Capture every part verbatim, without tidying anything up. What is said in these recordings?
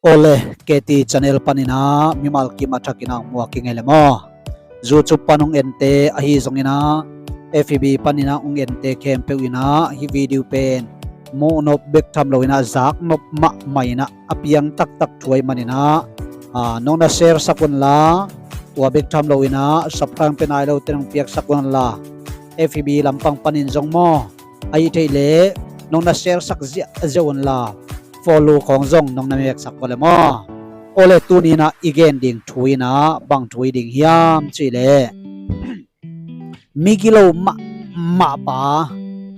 Ole, K T channel paninah mimal kim a thakinah muak i ngei le maw? YouTube pan hong ente ahi zonginah, F B paninah hong ente khempeuh inah hih video pen muhnop bek tham loinah zaknop mahmah inah a piang taktak thu ahih maninah, a, nong na share sak unla, tua bek tham loinah subscribe pe nai lote nong piaksak unla, F B lampang panin zong maw, ahih theih leh nong na share sak ziahziah unla, follow khawng zong nong na meksak unla maw. Ole, tuninah i gen ding thu inah bang thu i ding hiam cihleh, migilo mahmah pa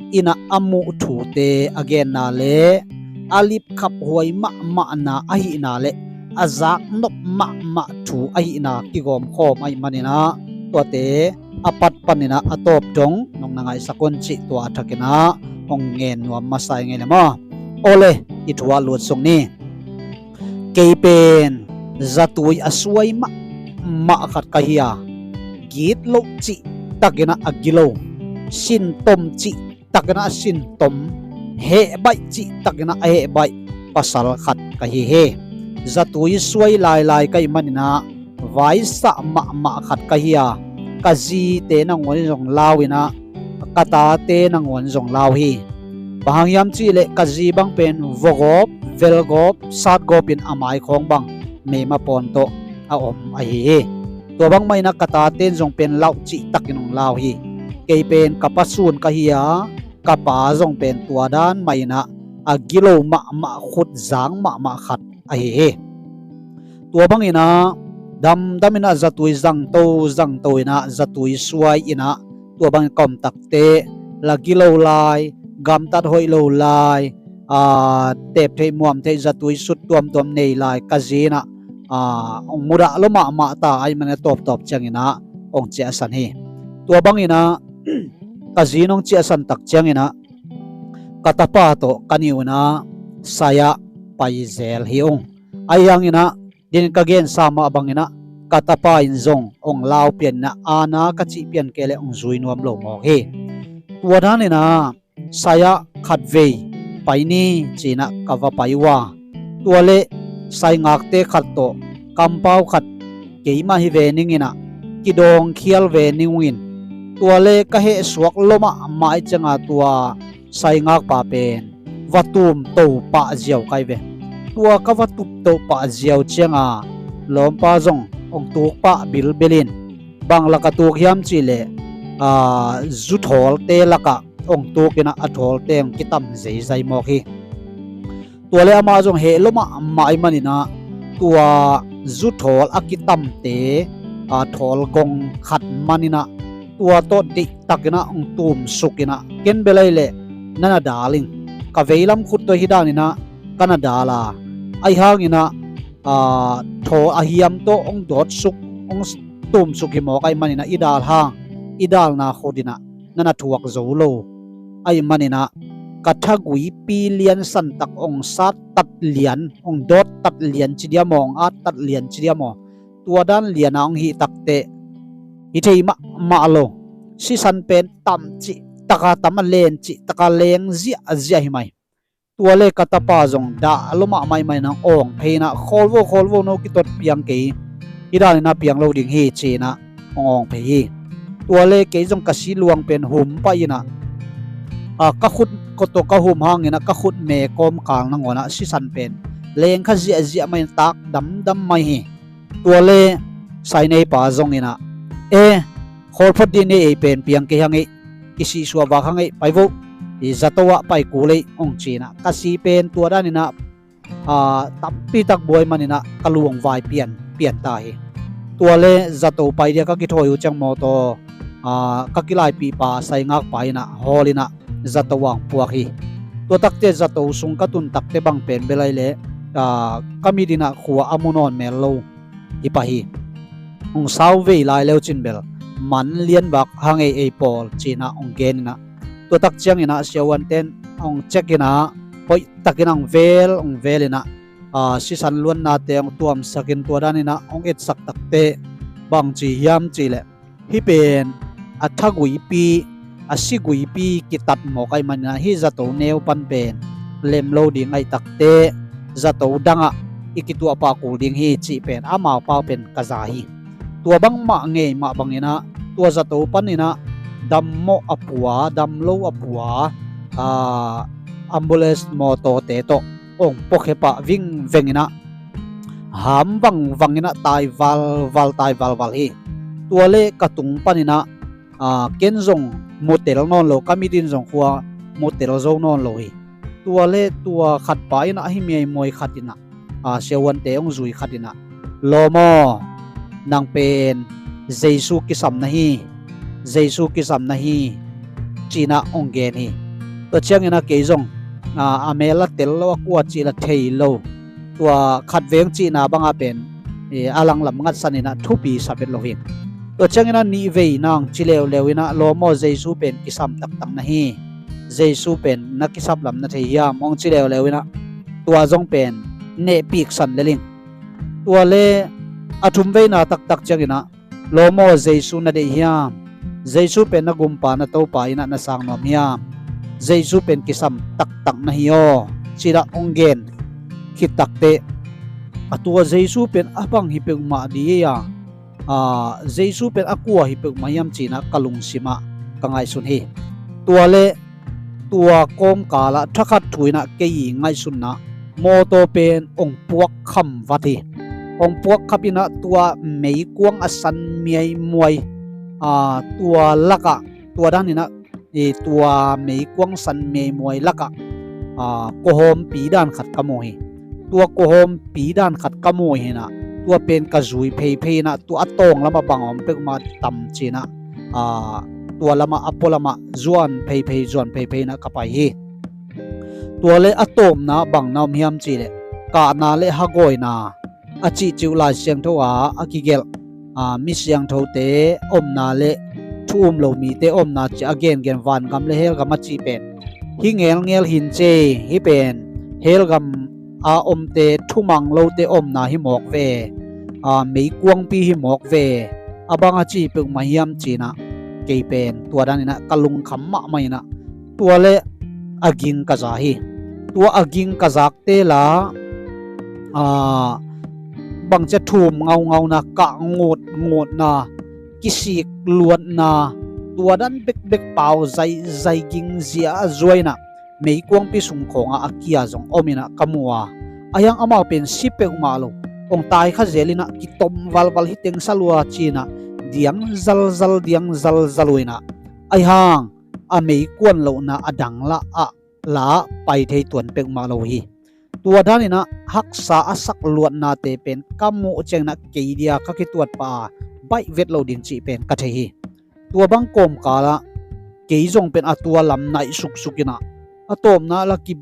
inah a muh thute a genna le a lipkhaphuai mahmahna ahihna le a zaknop mahmah thu ahihna kigawmkhawm ahih maninah, tuate a pat paninah a tawp dong nong na ngaihsak un cih tua a thakinah hong ngen nuam masa i ngei le maw? Ole, i thu ah lut sung ni. Kei pen zatui a suai mahmah khat ka hi a, gitloh cihtakinah a gilo, sintom cihtakinah a sintom, hehbaih cihtakinah a hehbaih pasal khat ka hi hi. Zatui suai lailai ka hih maninah vaisah mahmah khat ka hi a, ka zite nangawn in zong lau inah, ka tate nangawn zong lau hi. Bang hang hiam cihleh ka zi bang pen vogawp, velgawp, satgawp in a mai khawng bang meima pawn tawh a om ahi hi. Tua bangmah inah ka tate in zong pen lauh cihtakin hong lau hi. Kei pen ka pa sun ka hi a, ka pa zong pen tua dan mah inah a gilo mahmah, khut zang mahmah khat ahi hi. Tua banginah damdam inah zatui zangto zangto inah zatui suai inah tua bangin ka om takteh la gilo lai, gamtat hoih lo lai, a, tep theih muam theih zatui sut tuamtuam nei lai ka zi inah, a, hong mudah lo mahmah ta ahih maninah tawptawp cianginah hong ciahsan hi. Tua banginah ka zi in hong ciahsan tak cianginah ka tapa tawh ka nih unah sai-ah pai zel hi ung. Ahi hanginah, din ka gensa mah banginah ka tapa in zong hong lau pianinah, aana ka cih pian kei leh hong zui nuam lo mawk hi. Tua daninah sai-ah khatvei pai ni cinah ka va pai uh a, tua leh saingakte khat tawh kampau khat keimah hi ve ninginah kidawngkhial ve ning ungin, tua leh ka hehsuak lo mahmah ih cianga tua saingakpa pen va tumto pah ziau kai ve. Tua ka va tumto pah ziau cianga lawmpa zong hong tuk pah bilbilin, bang laka tuk hiam cihleh, a, zu thawlte lakah hong tukinah a thawlte hong kitam zeizai mawk hi. Tua leh amah zong heh lo mahmah ih maninah tua zu thawl a kitamte, a, thawl gong khat maninah tua tawh deihtakinah hong tumsukinah, ken bel ahih leh na na dal ing, ka veilam khut tawh hi daninah ka na dal a, ahi hanginah, a, thaw a hiam tawh hong dawtsuk, hong tumsuk hi mawk ahih maninah i dal hang, i dalna khutinah na na thuak zo lo ahih maninah ka thaguipi lian santak hong sattat lian, hong dawttat lian ci diam aw, hong attat lian ci diam aw, tua dan liana hong hih takteh hi thei mahmah lo. Sisan pen tam cihtaka tam a, len cihtaka leng ziahziah hi mai. Tua leh ka tapa zong dah lo mahmah ih maninah awng phei inah, khawl vo, khawl vo, no kitot piang kei, hi daninah piang lo ding hi cinah hong awng phei hi. Tua leh kei zong ka si luang pen hum pah inah, a, ka khut ko tawh ka hum hanginah ka khut me kawmkal nangawnah sisan pen lengkha ziahziah mah in tak damdam mai hi. Tua leh saineipa zonginah, e, khawl phot dih ni, ei pen piang kei hang ei, kisihsuah vak hang ei, pai vo, i zato ah pai kul ei, hong cinah ka si pen tua daninah, a, tampitak buai maninah ka luangvai pian pian ta hi. Tua leh zato pai dia ka kithawi uh ciang mawtaw, a, ka kilaipihpa saingakpa inah hawlinah zato ah hong puak hi. Tua takteh zato sung ka tun takteh bang pen bel ahih leh, a, ka mit inah khua a mu nawn mel lo hi pah hi. Hong sau vei lai leu cin bel man lianvak hang ei ei pawl cinah hong geninah, tua tak cianginah siavuanten hong cek inah hoihtakin hong vel, hong vel inah, a, sisan luannate hong tuamsakin tua daninah hong etsak takteh bang ci hiam cihleh, hih pen a thaguipi a siguipi kitat mawk ahih manin ah hih zato neu pan pen lem lo ding ahih takteh zato dangah i kituahpah kul ding hi cih pen amau pau pen ka za hi. Tua bangmah ngei mah bangin ah tua zato panin ah dammawh a pua, damlo a pua, aa, ambulance mawtawte tawh hong puakhia pah vingveng in ah ham vangvang in ah tai valval, tai valval hi. Tua le ka tung panin ah, aa, ken zong mutel nawn lo, ka mit in zong khua mutel zo nawn lo hi. Tua le tua khat pa in ah ahi miaimuai khat in ah, aa, siavuante hong zui khat in ah, lawm aw, nang pen Jesu kisam na hi, Jesu kisam na hi, ci-in ah hong gen hi. Tua ciangin ah kei zong, aa, a mel a tel lo, a kua cih la thei lo, tua khatvei hong cihna bangah pen, e, a langlam ngatsan in ah thupi sa vet lo hi. Tua ciangin ah nihvei nang ci leuleu in ah, lawm aw, Jesu pen kisam taktak na hi, Jesu pen na kisap lam na thei hiam, hong ci leuleu in ah tua zong pen nehpiksan lel ing. Tua le a thumveina taktak ciangin ah, lawm aw, Jesu na deih hiam, Jesu pen na gumpa na Topa in ah na sang nuam hiam, Jesu pen kisam taktak na hi aw, ci-in ah hong gen khit takteh, a tua Jesu pen a bang hi peuhmah ding ei a, aa, Jesu pen a kua hi peuhmah hiam ci-in ah ka lungsim ah ka ngaihsun hi. Tua le tua kawmkal ah thakhat thu in ah kei i ngaihsunna mawtaw pen hong puakkham vat hi. Hong puakkhap in ah tua meikuang a san miaimuai, aa, tua lakah, tua dan in ah, i, tua meikuang san miaimuai lakah, aa, kuahawmpi dan khat ka mu hi. Tua kuahawmpi dan khat ka mu hi in ah, tua pen ka zui pheiphei in ah, tua a tawng lamah bang om peuhmah tam ci-in ah, aa, tua lamah, a pua lamah zuan pheiphei, zuan pheiphei in ah ka pai hi. Tua le a tawpna bang na om hiam cih leh, kahna le hagawina a cihcih uh Lai Siangtho ah a kigelh, aa, mi siangthote omna le thu um lo mite omna ci a gengen, vangam le helgam a cih pen hi ngelngel hi in cei, hih pen helgam a omte, thumang lote omna hi mawk ve, aa, meikuangpi hi mawk ve, a bang a ci peuhmah hiam ci-in ah kei pen tua dan in ah ka lungkham mahmah in ah, tua le a ging ka za hi. Tua a ging ka zakte la, aa, bangci a thum ngaungauna, kah ngutngutna, kisik luatna, tua dan bekbek pau zaizai, ging zia a zuai in ah meikuangpi sung khawngah a kia zong om in ah ka mu a, ahi hang amau pen si peuhmah lo, hong tai kha zel in ah kitom valval, hi teng sa lua ci-in ah diang zalzal, diang zalzal uh in ah, ahi hang a meikuan lohna a dang lah ah la pai thei tuan peuhmah lo hi. Tua dan in ah haksa a sak luatnate pen ka muh ciangin ah kei dia ka kituat pah a, baih vet lo ding cih pen ka thei hi. Tua bang kawmkal ah kei zong pen a tua lam naih suksuk in ah, a tawpna la ki,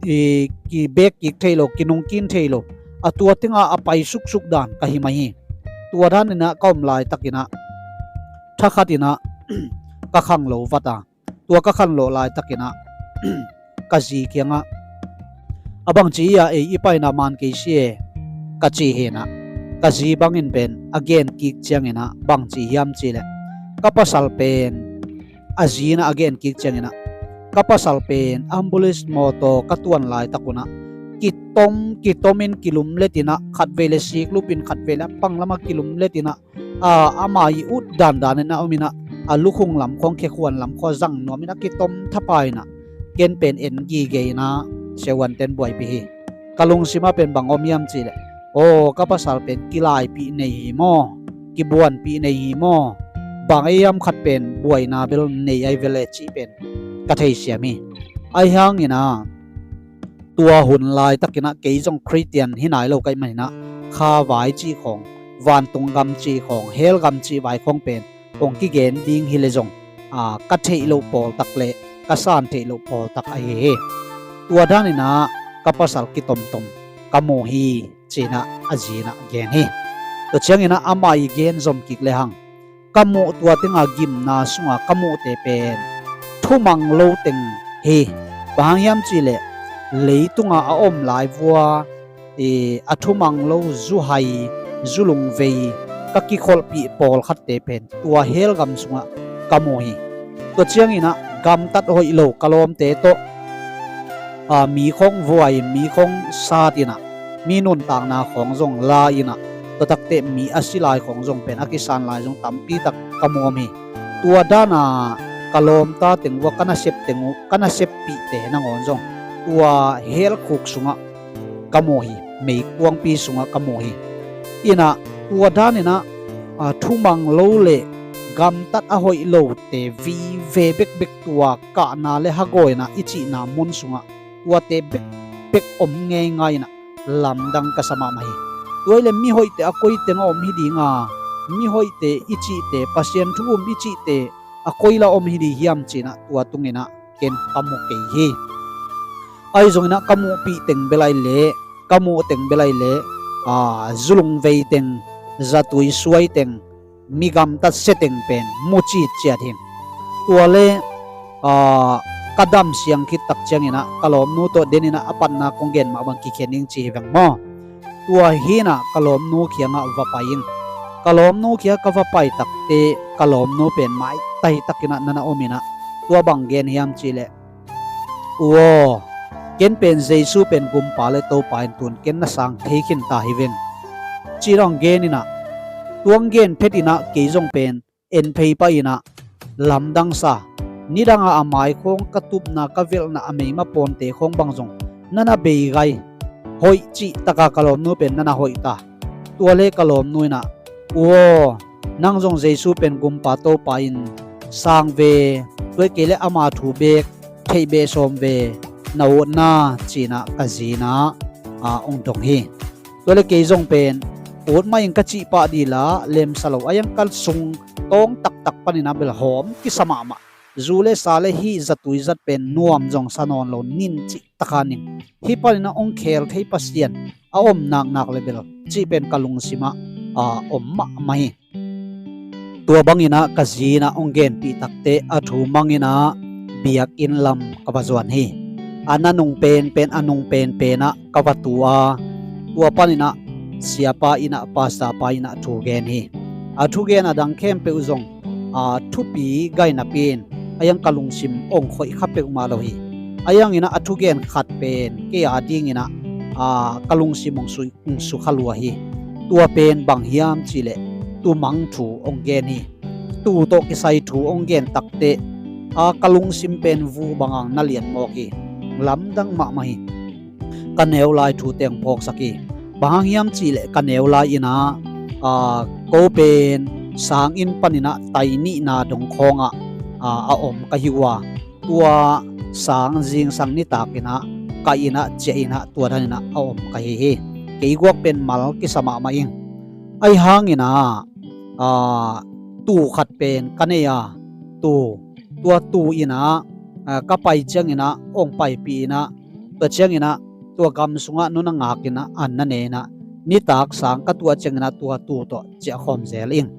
i, kibek kik thei lo, kinungkin thei lo, a tua tengah a pai suksuk dan ka hi mai hi. Tua dan in ah ka om laitak in ah thakhat in ah ka khanglo vat a, tua ka khanglo laitak in ah ka zi kiangah, a bangci hi a, ei i paina man kei si e, ka ci hi in ah, ka zi bangin pen a gen kik ciangin ah bangci hiam cih leh, ka pasal pen, a zi in ah a gen kik ciangin ah, ka pasal pen ambulance mawtaw ka tuan laitak un ah kitom kitom in kilumlet in ah, khatvei le siklup in, khatvei le a pang lamah kilumlet in ah, a, ama i ut dandan in a om in ah, a lukhung lam khawng, khekhuan lam khawng zang nuam in a kitom thapa in ah, ken pen en gige in ah siavuanten buaipih hi. Ka lungsim ah pen bang om hiam cih leh, aw, ka pasal pen kilaipih nei hi maw, kibuanpih nei hi maw, bang ei hiam khat pen buaina bel nei ahi ve leh cih pen ka theisiam hi. Ahi hangin ah tua hun laitakin ah kei zong Khristian hi nai lo ka hih manin ah, kha vai cih khawng, vantung gam cih khawng, hell gam cih vai khawng pen hong kigen ding hi leh zong, a, ka theih loh pawltak le ka san theih loh pawltak ahi hi. Tua danin ah ka pasal kitomtom ka mu hi, ci-in ah a zi in ah gen hi. Tua ciangin ah ama i gen zom kik lehang, ka muh, tua tenga gimna sunga ka muhte pen thumang lo teng hi. Bang hang hiam cih leh, leitunga a om lai vua, i, a thumang lo zuhai, zulungvei ka kikholhpih pawlkhatte pen tua hell gam sungah ka mu hi. Tua ciangin ah gamtat hoih lo ka lawmte tawh, aa, mi khong vuai, mi khong sat in ah, mi nuntakna khong zong la in ah, tua takte mi a si lai khong zong pen a kisan lai zong tampi tak ka mu om hi. Tua dan a ka lawmta teng uh, ka nasep teng uh, ka naseppihte nangawn zong tua helkhuk sungah ka mu hi, meikuangpi sungah ka mu hi. In ah tua dan in ah, aa, thumang lo le gamtat a hoih lote vive bekbek, tua kahna le hagawi in ah i cihna mun sungah tuate bekbek om ngeingai in ah lamdang ka sa mahmah hi. Tua hi le mihoihte a koi teng a om hi ding a, mihoihte i cihte, Pasian thu um i cihte a koi la om hi ding hiam ci in ah tua tung in ah ken ka mu kei hi. Ahi zongin ah ka muhpih teng bel ahih leh, ka muh teng bel ahih leh, aa, zulung vei teng, zatui suai teng, mi gamtat sia teng pen mu citciat hi. Tua le, aa, ka dam siang khit tak ciangin ah ka lawmnu tawh den in ah a patna kong gen mah bang kikhen ing ci hi veng maw. Tua hi in ah ka lawmnu kiangah va pai ing. Ka lawmnu kiangah ka va pai takte ka lawmnu pen maitai takin ah na na om in ah tua bang gen hiam cih leh, "U aw, ken pen Jesu pen Gumpa le Topa in tun ken na sang thei khin ta hi veng," ci-in ah hong gen in ah, tua hong gen phet in ah kei zong pen en phei pah in ah, lamdang sa, nidang a a mai khong ka tupna, ka velhna, a meima pawnte khong bang zong na na bei gai, hoih cih taka ka lawmnu pen na na hoih ta. Tua le ka lawmnu in ah, "U aw, nang zong Jesu pen Gumpa Topa in sang ve, tua hi kei le ama thu beek theih beh sawm ve, na ut na," ci-in ah ka zi in ah, aa, hong dong hi. Tua le kei zong pen ut mah ing ka cih pah ding la, lemsa lo, a iang ka sung tawng taktak panin ah bel hawm kisa mahmah. Zu le sa le hih zatui zat pen nuam zong sa nawn lo, nin cih taka nin. Hih panin ah hong khel thei Pasian a om naknak le bel cih pen ka lungsim ah, aa, om mahmah hi. Tua bangin ah ka zi in ah hong genpih takte a thu mang in ah biakinn lam ka va zuan hi. A na nung penpen, a nung penpen ah ka va tu a, tua panin ah siapa in ah, pastor pa in ah thu gen hi. A thugen a dang khempeuh zong, aa, thupi gai napi in a iang ka lungsim hong khoih kha peuhmah lo hi. A iangin ah a thugen khat pen kei a dingin ah, aa, ka lungsim hong sui, hong sukha lua hi. Tua pen bang hiam cih leh tumang thu hong gen hi. Tuu tawh kisai thu hong gen takte, aa, ka lungsim pen vuk bang hong na lian mawk hi. Lamdang mahmah hi. Ka neu lai thu teng phawksak hi. Bang hang hiam cih leh ka neu lai in ah, aa, ko pen sang inn panin ah tai nihna dong khawngah, aa, a om ka hi uh a, tua sang zingsang nitak in ah ka inn ah ciah in ah tua dan in ah a om ka hi hi. Kei guak pen mal kisa mahmah ing. Ahi hangin ah, aa, tuu khat pen ka nei a, tuu, tua tuu in ah, aa, ka pai ciangin ah hong paipih in ah, tua ciangin ah tua gam sungah nunna ngakin ah an na nei in ah, nitak sang ka tuah ciangin ah tua tuu tawh ciah khawm zel ing.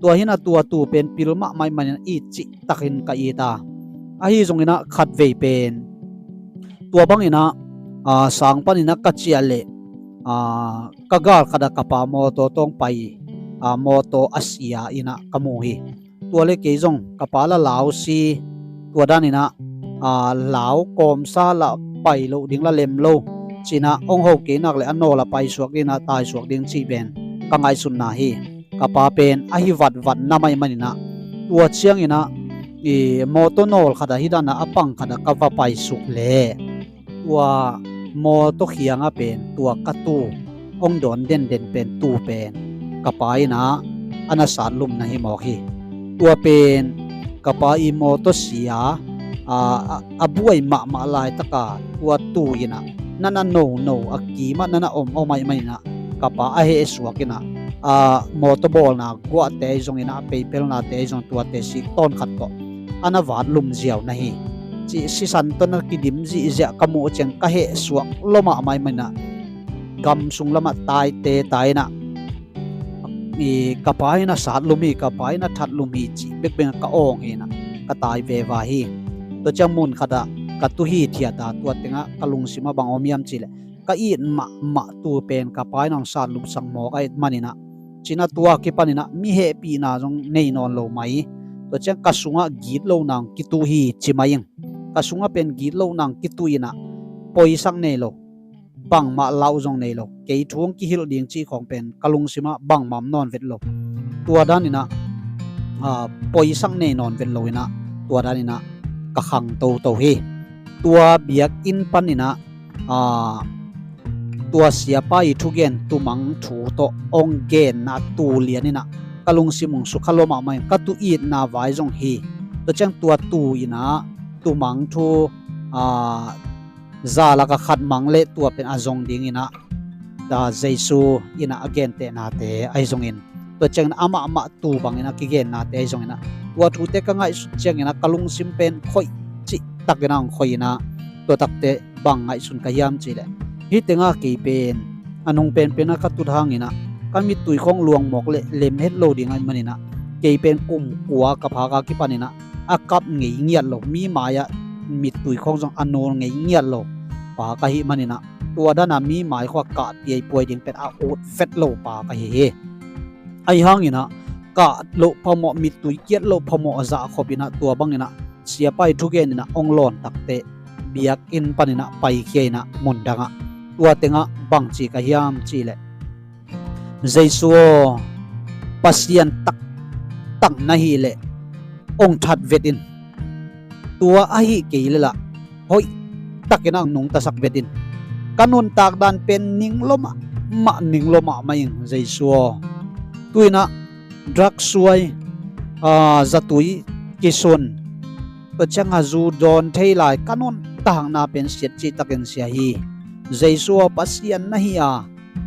Tua hi in ah tua tuu pen pil mahmah ahih manin ah it cih takin ka it a. Ahi zongin ah khatvei pen tua bangin ah, aa, sang panin ah ka ciah leh, aa, ka gal khat ah ka pa mawtaw tawh hong pai, aa, mawtaw a sia in ah ka mu hi. Tua le kei zong ka pa la lau si, tua dan in ah, aa, lau kawmsa la pai loh ding la lem lo ci-in ah hong ho kei nak leh a nawl ah paisuak ding in ah taisuak ding cih pen ka ngaihsutna hi. Ka pa pen ahi vatvat na mah ahih manin ah, tua ciangin ah, ii, mawtaw nawl khat ah hih dan ah a pang khat ah ka va paisuk leh, tua mawtaw khiang ah pen tua ka tuu, hong dawn denden pen tuu pen ka pa in ah a na satlum na hi mawk hi. Tua pen ka pa ii mawtaw sia, aa, a, a buai mahmah laitak a tua tuu in ah na na nono, a kim ah na na om om ahih manin ah ka pa a hehsuak in ah, aa, mawtaw bawlna guahte ahi zongin ah, a peipelnate ahi zong, tuate sik tawn khat tawh a na vatlum ziau na hi. Cih sisan tawh na kidim zihziah ka muh ciang ka hehsuak lua mahmah ahih manin ah gam sung lamah taite tai in ah, ii, ka pa in ah satlum hi, ka pa in ah thatlum hi cih bekbek ah ka awng hi in ah ka tai veva hi. Tua ciang mun khat ah ka tu hithiat a, tua teng ah ka lungsim ah bang om hiam cih leh, ka it mahmah tuu pen ka pa in ah hong satlumsak mawk ahih manin ah, ci-in ah tua kipan in ah mi hehpihna zong nei nawn lo mai, Tua ciang ka sungah gitlohna hong kitu hi ci mah ing. Ka sungah pen gitlohna hong kitu inah poisak nei lo, bangmah lau zong nei lo, kei thu hong kihilh ding cih khawng pen ka lungsimah bangmah om nawn vet lo. Tua dan inah poisak nei nawn vet lo inah tua dan inah ka khang toto hi. Tua biakinn pan inah tua siapa i thugen tumang thu tawh hong genna tu lian inah ka lungsim hong sukha lua mahmah in ka tu itna vai zong hi. Tua ciang tua tu inah tumang thu za lak a khat mang le tua pen a zong ding inah Jesu inah a gentehnate ahi zongin, tua ciangin amah amah tu bangin a kigennate ahi zongin ah tua thute ka ngaihsut ciangin ah ka lungsim pen khoih cihtakin ah hong khoih inah tua takte bang ngaihsun ka hiam cihleh, hih tengah kei pen a nung penpen ah ka tut hangin ah ka mittui khawng luangmawk le lem het lo ding ahih manin ah kei pen kum kua ka phak a kipanin ah a kap ngei ngiat lo, mi mai-ah mittui khawng zong a nul ngei ngiat lo pa ka hih manin ah tua dan a mi mai khawng a kah piaipuai ding pen a ut vet lo pa ka hi hi. Ahi hangin ah kah loh phamawh, mittui kiat loh phamawh a zahkhop inah tua bangin ah siapa i thugen inah hong lawn takte biakinn panin ah paikhia inah mundangah tua tengah bangci ka hiam cihleh, Jesu aw, Pasian taktak na hih leh hong that vet in. Tua ahi kei leh lah hoih takin ah hong nungtasak vet in. Ka nuntak dan pen ning lua mahmah, ning lua mahmah ing Jesu aw. Tu inah drug suai, zatui kisun, tua ciangah zu dawn thei lai ka nuntakna pen siat cihtakin sia hi. Jesu aw, Pasian na hi a,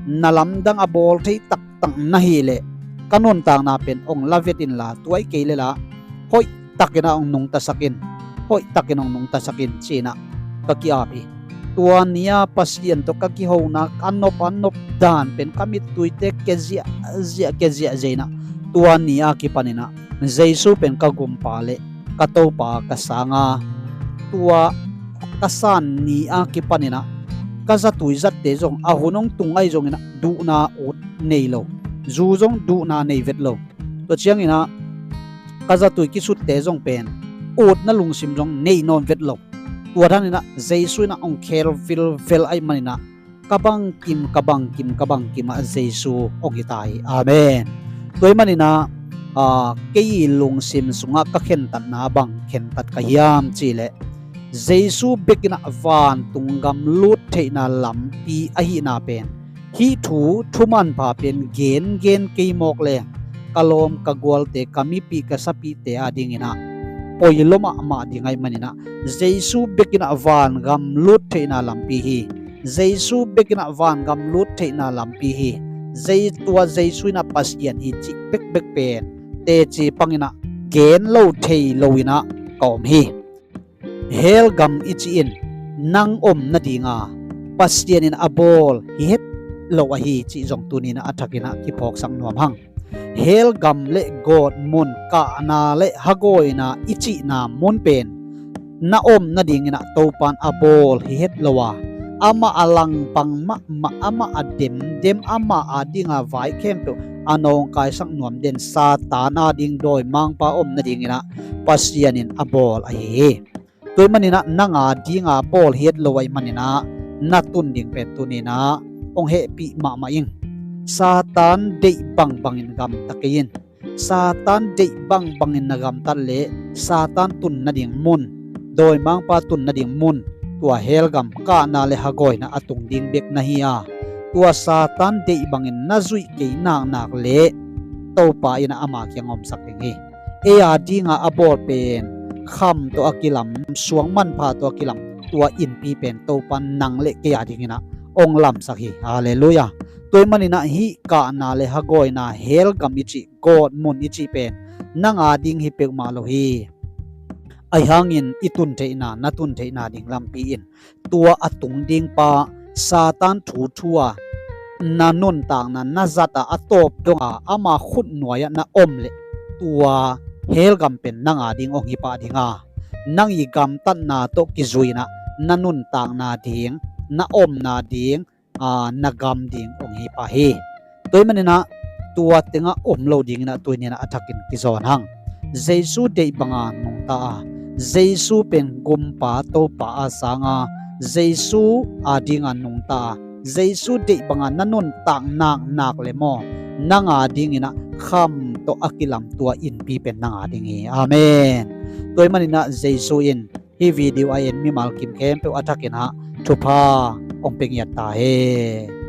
na lamdang a bawl thei taktak na hih leh ka nuntakna pen hong la vet inla, tua ahi kei leh lah hoih takin ah hong nungtasak in, hoih takin hong nungtasak in ci inah ka ki-ap hi. Tua ni-a Pasian tawh ka kihona ka nop a nop dan pen ka mittuite kia ziahziah, kia ziahziah inah tua ni-a kipanin ah Jesu pen ka gumpa le ka Topa ka sang a, tua ka san ni-a kipanin ah ka zatui zatte zong a hun hong tung ahi zongin ah duhna ut nei lo, zu zong duhna nei vet lo. Tua ciangin ah ka zatui kisutte zong pen utna lungsim zong nei nawn vet lo. Tua dan inah Jesu inah hong khel vilvel ahih manin ah ka bangkim, ka bangkim, ka bangkim ah Jesu hong hi ta hi. Amen. Tua ahih manin ah kei i lungsim sungah ka khentatna bang khentat ka hiam cihleh, Jesu bek inah vantung gam lut theihna lampi ahihna pen hih thu thumanpha pen gengen kei mawk leng ka lawm ka gualte, ka mipih ka sapihte adingin ah poi lua mahmah ding ahih manin ah Jesu bek inah vangam lut theihna lampi hi. Jesu bek inah vangam lut theihna lampi hi. Tua Jesu inah Pasian hi cih bekbek pen teci pang inah gen lo thei lo inah ka om hi. Hell gam i cih in nang om nadinga Pasian in a bawl hi het lo ahi cih zong tuni inah a thak inah kiphawksak nuam hang. Hell gam le gawtmun, kahna le hagawina i cihna mun pen na om nading inah Topa in a bawl hi het lo a, amah a langpang mahmah, amah a demdem, amah adinga vai khempeuh a nawngkaisak nuam den Satan ading dawimangpa om nading inah Pasian in a bawl ahi hi. Tua ahih manin ah nang adinga bawl hi het lo ahih manin ah na tun ding pen tuni inah hong hehpih mahmah ing. Satan deih bangbangin gamta kei in. Satan deih bangbangin na gamtat leh Satan tun nading mun, dawimangpa tun nading mun, tua hell gam kahna le hagawina a tung ding bek na hi a, tua Satan deih bangin na zuih kei naknak leh Topa inah ama kiang omsak ding hi. Ei adinga a bawl pen kham tawh a kilam, suang manpha tawh a kilam, tua innpi pen Topa in nang le kei ading inah hong lamsak hi. Halleluiah. Tua ahih manin ah hih kahna le hagawina, hell gam i cih, gawtmun i cih pen nang ading hi peuhmah lo hi. Ahi hangin i tun theihna, na tun theihna ding lampi in tua a tung dingpa Satan thu thu a na nuntakna na zat a, a tawp donga ama khutnuai-ah na om leh tua hell gam pen nang ading hong hi pah ding a, nang i gamtatna tawh kizui inah na nuntakna ding, na omna ding, na gam ding hong hi pah hi. Tua ahih manin ah tua tengah om lo ding inah tuni inah a thakin kizawn hang. Jesu deih banga nungta a, Jesu pen gumpa Topa a sanga Jesu adinga nungta a, Jesu deih banga na nuntak nak nak le maw, nang adingin ah kham tawh a kilamtua innpi pen nang ading hi. Amen. Tua ahih manin ah Jesu in hih video a en mimal kim khempeuh a thakin ah thupha hong pia ngiat ta hen.